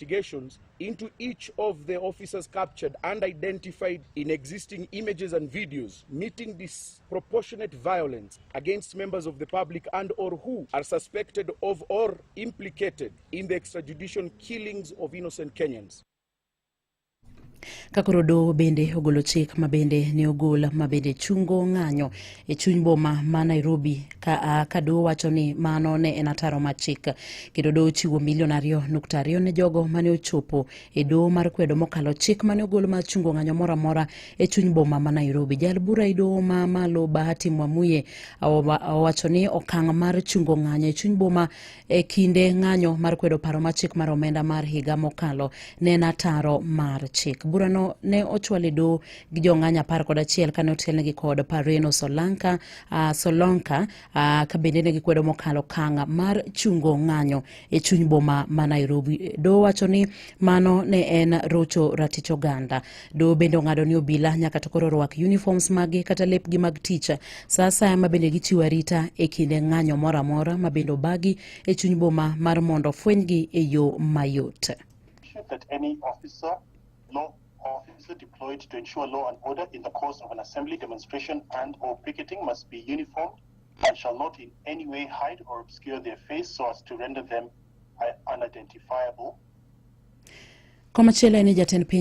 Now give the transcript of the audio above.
Investigations into each of the officers captured and identified in existing images and videos meeting disproportionate violence against members of the public and or who are suspected of or implicated in the extrajudicial killings of innocent Kenyans. Ka koro doho bende ogolo chik ma bende ne ogol ma bende chungo ng'anyo e chuny boma ma Nairobi ka doho wacho ni mano ne en ataro mar chik kendo doho chiwo milion 2.2 ne jogo mane ochopo e doho mar kwedo mokalo chik mane ogol mar chungo ng'anyo moro amora e chuny boma ma Nairobi. Jal bura e doho ma malo Bahati Mwamuye owacho ni okang' mar chungo ng'anyo e chuny boma e kinde ng'anyo mar kwedo paro mar chik mar omenda mar higa mokalo ne en ataro mar chik. Burano ne ochwal e doho gi jong'anyo 11 kane otelnegi kod Pareno Solonka, ka bende ne gikwedo mokalo okang' mar chungo ng'anyo e chuny boma ma Nairobi. Doho wacho ni mano ne en rocho ratich oganda. Doho bende ong'ado ni obila nyaka to koro rwak uniforms maggi kata lepgi mag tich sa asaya ma bende gichiwo arita e kinde ng'anyo moro amora ma bende obagi e chuny boma mar mondo fwenygi e yo mayot. That any officer, law officer deployed to ensure law and order in the course of an assembly, demonstration and or picketing must be uniformed and shall not in any way hide or obscure their face so as to render them unidentifiable. Komachielo en ni jatend piny